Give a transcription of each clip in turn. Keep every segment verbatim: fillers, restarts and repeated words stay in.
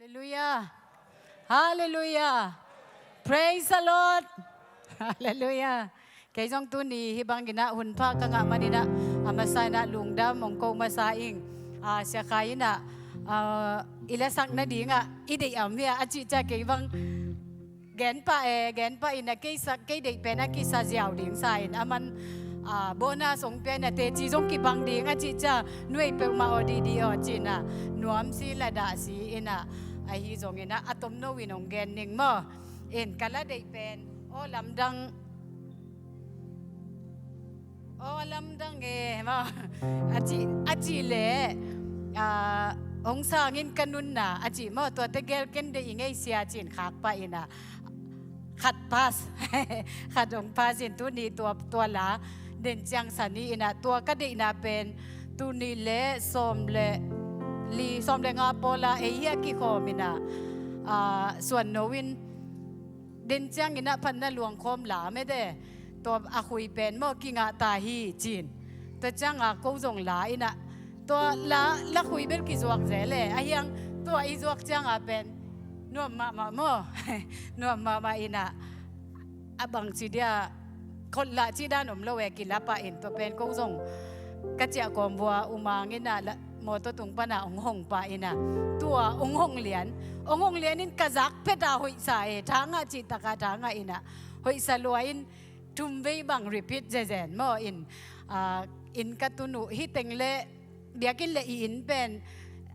Halleluiah. Halleluiah. Praise the Lord. Halleluiah. Kei zong tuni hih bangin ah hun pha ka ngah manin ah, a masa in ah lungdam ong ko masa ing. Ah, Sia Khai in ah, ah, i lasak nading ah i deih a om hia a cih ciang kei bang gen pah e, gen pah in ah kei sa, kei deih pen a kisa ziau ding sa in, aman, ah, bonus ong pia in ah teci zong kibang ding a cih ciang nuai peuhmah aw didi aw ci in ah nuam si la dah si in ah, ahi zongin ah a tomno in ong gen ning maw. In ka la deih pen aw lamdang, aw lamdang e maw, a cih, a cih leh, ah, ong sangin ka nunna a cih maw, tuate gel ken deih i ngei Sia ci in khak pah in ah khat pass, khat ong pass in tuni tua, tua la den ciang sa ni in ah tua ka deihna pen tuni le sawm le li, sawm le nga pawl a ei hia kikhawm in ah, ah, suan no in den ciangin ah phatna luang khawm la mete, tua a khui pen maw kingah ta hi ci in. Tua ciang a ko zong la in ah tua la, la khui bel kizuak zel e, a hiang tua i zuak ciang a pen nuam mahmah maw. Nuam mahmah in ah a bang ci dia khot lah cih dan om lo e, kila pah in tua pen ko zong ka ciah kawm vua U Mang in ah la, mawtaw tung pan ah ong hong pah in ah tua ong hong lian, ong hong lian in ka zak phet a hoih sa e, tha ngah cih tak a tha ngah in ah hoih sa lua in thum vei bang repeat zezen maw in, ah, in ka tun uh hih teng le biakinn le i inn pen,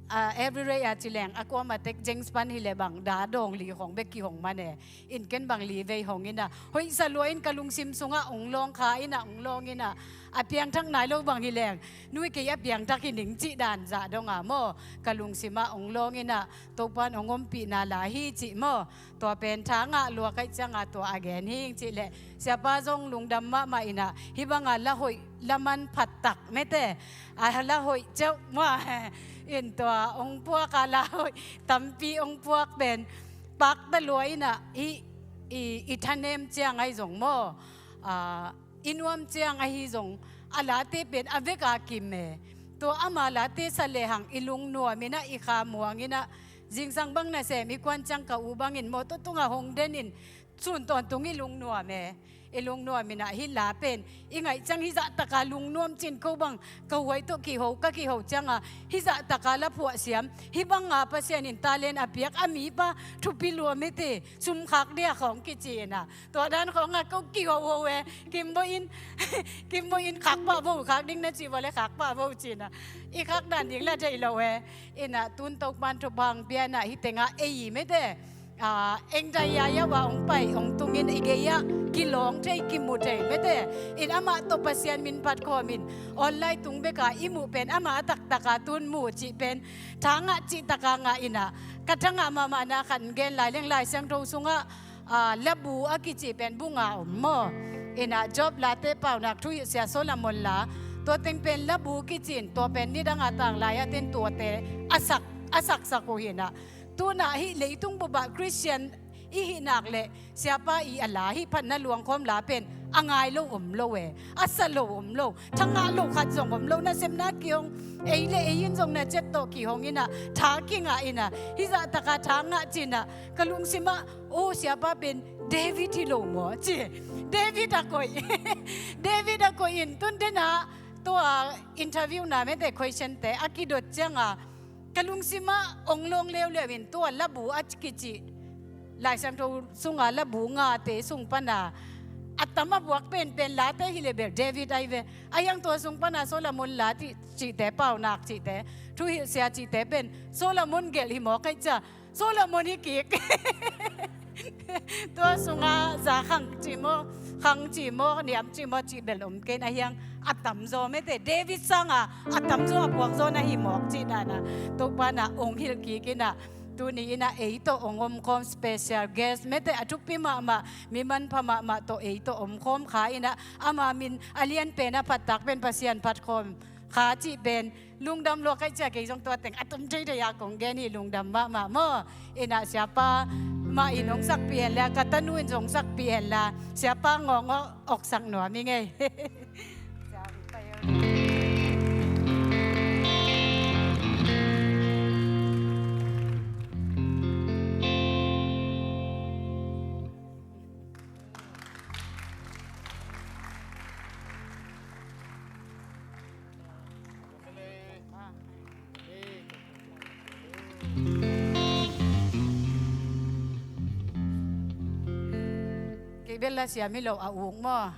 ah, every rei a ci leng a kuama tek James pan hi le bang da dawng li khong bek kihong man e. In ken bang li vei hong in ah hoih sa lua in ka lungsim sungah ong lawng kha in ah ong lawng in ah a piangthak nai lo bang hi leng nui kei a piangthak hi ning cih dan zah dong a maw ka lungsim ah ong lawng in ah Topan ong ompihna la hi cih maw. Tua pen tha ngah lua kaih ciang a tua a gen hing cih leh Siapa zong lungdam mahmah in ah hih bang a la hoih la man phattak mete, a la hoih ceuh mua in tua ong puak a la hoih tampi ong puak pen pakta lua in ah hih i, i thanem ciang ahi zong maw, ah, i nuam ciang ahi zong a late pen a vek a kim e. Tua ama late sa lehang i lungnuam in ah i kha muang in ah zingsang bang nasem i kuan ciang ka u bangin mawtaw tungah hong den in sun tawntung i lungnuam e. I lungnuam in ah hih la pen i ngaih ciang hih zahtak a lungnuam ci in ko bang ka huai tawh kiho, ka kiho ciang a hih zahtak a la phuah siam, hih bang a Pasian in talent a piak a mipa thupi lua mete, sum khak dia khawng kici in ah tua dan khawng a ko kiho ho e. Kimbaw in, kimbaw in khak pah vo, khak ding na ci vua le khak pah vo ci in ah i khak dan ding la thei lo e. In ah tun Topan thupha ong pia in ah hih teng ah ei mete, ah, eng dai a yau a ong pai ong tung in i gei ah kilawng thei kimu thei mete. In amah tawh Pasian min phat khawm in online tung bek a i muh pen amah a taktak a tun mu cih pen tha ngah cih tak a ngah in ah ka tha ngah mahmahna khat gen lai leng Lai Siangtho sungah, ah, labu a kici pen bu nga om maw. In ah Job late paunak thuhilhsia Solomon la tua teng pen labu kici in tua pen nidang a tanglai a ten tuate a sak, a saksak uh hi in ah tun ah hih leitung bup ah Khristian i hih nak leh Siapa i a la hih phatna luangkhawm la pen a ngai lo om lo e, a sa lo om lo, tha ngah lo khat zong om lo, nasepna kihong ei le ei in zong na ciat tawh kihong in ah tha kingah in ah hih zahtak a tha ngah ci in ah ka lungsim ah aw Siapa pen David hi lo maw ci. David a koih. David a koih in tun den ah tua interview na mete question te a kidot ciang a ka lungsim ah ong lawng leuleu in tua labu a kici Lai Siangtho sung a labu ngate sung pan a a tam a buak penpen late hi le bel David ahi ve. A hiang tua sung pan a Solomon la cihte, paunak cihte, thuhilhsia cihte pen Solomon gelh hi maw kaih ciang Solomon hi kik. Tua sungah za khang cih maw, khang cih maw, niam cih maw cih bel om kei in a hiang a tamzaw mete David sangah a tamzaw a puakzaw na hi mawk cih dan ah Topa in ah ong hilh kik in ah tuni in ah ei tawh ong omkhawm special guest mete a thupi mahmah mi manpha mahmah tawh ei tawh omkhawm kha in ah ama min a lianpen a phattak pen Pasian phatkhawm kha cih pen lungdam lua kaih ciang kei zong tua teng a tom thei thei a kong gen hi lungdam mahmah maw. In ah Siapa mah in hong sakpih hen la ka tanu in zong sakpih hen la Siapa ngawngawh awksak nuam hi ngei. Siapa pai o. Bella siam hi lo a uk maw?